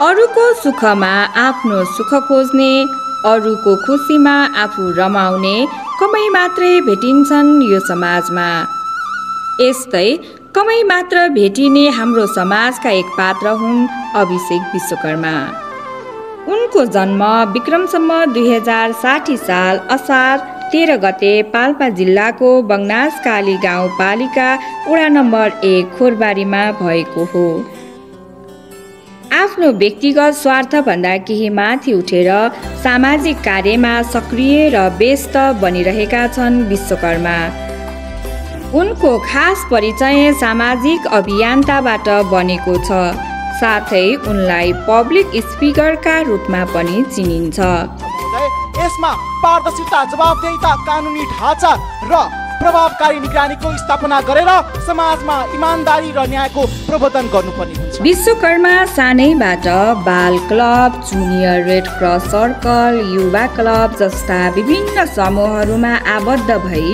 अरूको सुखमा आफ्नो सुख खोज्ने, अरूको खुसीमा आफू रमाउने कमै मात्रै भेटिन्छन् यो समाजमा। यस्तै कमै मात्र भेटिने हाम्रो समाजका एक पात्र हुन् अभिषेक विश्वकर्मा। उनको जन्म विक्रमसम्म 2060 साल असार 13 गते पाल्पा जिल्लाको बङ्नासकाली गाउँपालिका वडा नम्बर 1 खोरबारीमा भएको हो। आफ्नो व्यक्तिगत स्वार्थभन्दा केही माथि उठेर सामाजिक कार्यमा सक्रिय र व्यस्त बनिरहेका छन् विश्वकर्मा। उनको खास परिचय सामाजिक अभियन्ताबाट बनेको छ, साथै उनलाई पब्लिक स्पिकरका रूपमा पनि चिनिन्छ। यसमा पारदर्शिता, जवाबदेहिता, कानुनी ढाँचा र प्रभावकारी निगरानीको स्थापना गरेर समाजमा इमानदारी र न्यायको प्रवर्धन गर्नुपर्ने हुन्छ। विश्वकर्मा सानैबाट बाल club, junior red cross circle, युवा क्लब जस्ता विभिन्न समूहहरूमा आबद्ध भई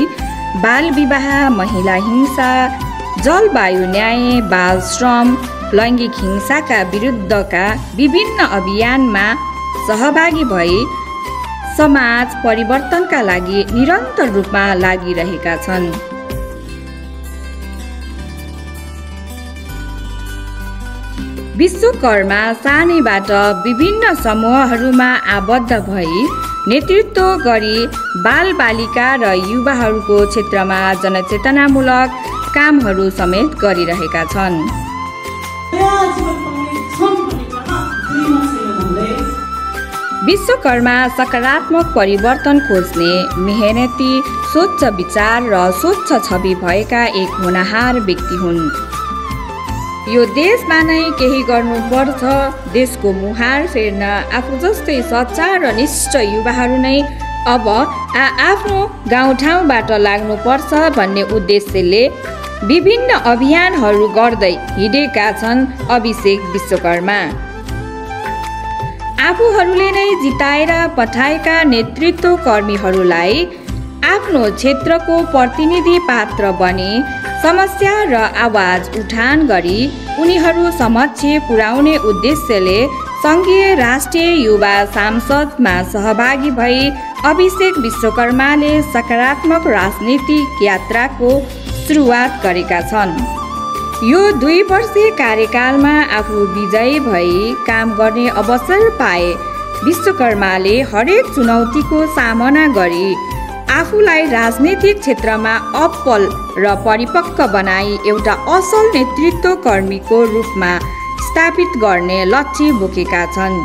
बाल विवाह, महिला हिंसा, जलवायु न्याय, बाल श्रम, लैङ्गिक हिंसाका विरुद्धका विभिन्न अभियानमा सहभागी भई समाज परिवर्तनका लागि निरन्तर रूपमा लागिरहेका छन्। विश्वकर्मा सानैबाट विभिन्न समूहहरूमा आबद्ध भई नेतृत्व गरी बालबालिका र युवाहरूको क्षेत्रमा जनचेतनामूलक कामहरू समेत गरिरहेका छन्। विश्वकर्मा सकारात्मक परिवर्तन खोज्ने, मेहनती, स्वच्छ विचार र स्वच्छ छवि भएका एक होनहार व्यक्ति हुन्। यो देशमा नै केही गर्नुपर्छ, देशको मुहार फेर्न आफू जस्तै सच्चा र निष्ठ युवाहरू नै अब आफ्नो गाउँठाउँबाट लाग्नुपर्छ भन्ने उद्देश्यले विभिन्न अभियानहरू गर्दै हिँडेका छन् अभिषेक विश्वकर्मा। आफूहरूले नै जिताएर पठाएका नेतृत्व कर्मीहरूलाई आफ्नो क्षेत्रको प्रतिनिधि पात्र बनी समस्या र आवाज उठान गरी उनीहरू समक्ष पुर्याउने उद्देश्यले सङ्घीय राष्ट्रिय युवा सांसदमा सहभागी भई अभिषेक विश्वकर्माले सकारात्मक राजनीतिक यात्राको सुरुवात गरेका छन्। यो 2 वर्षीय कार्यकालमा आफू विजयी भई काम गर्ने अवसर पाए विश्वकर्माले हरेक चुनौतीको सामना गरी आफूलाई राजनीतिक क्षेत्रमा अब्बल र परिपक्व बनाई एउटा असल नेतृत्व कर्मीको रूपमा स्थापित गर्ने लक्ष्य बोकेका छन्।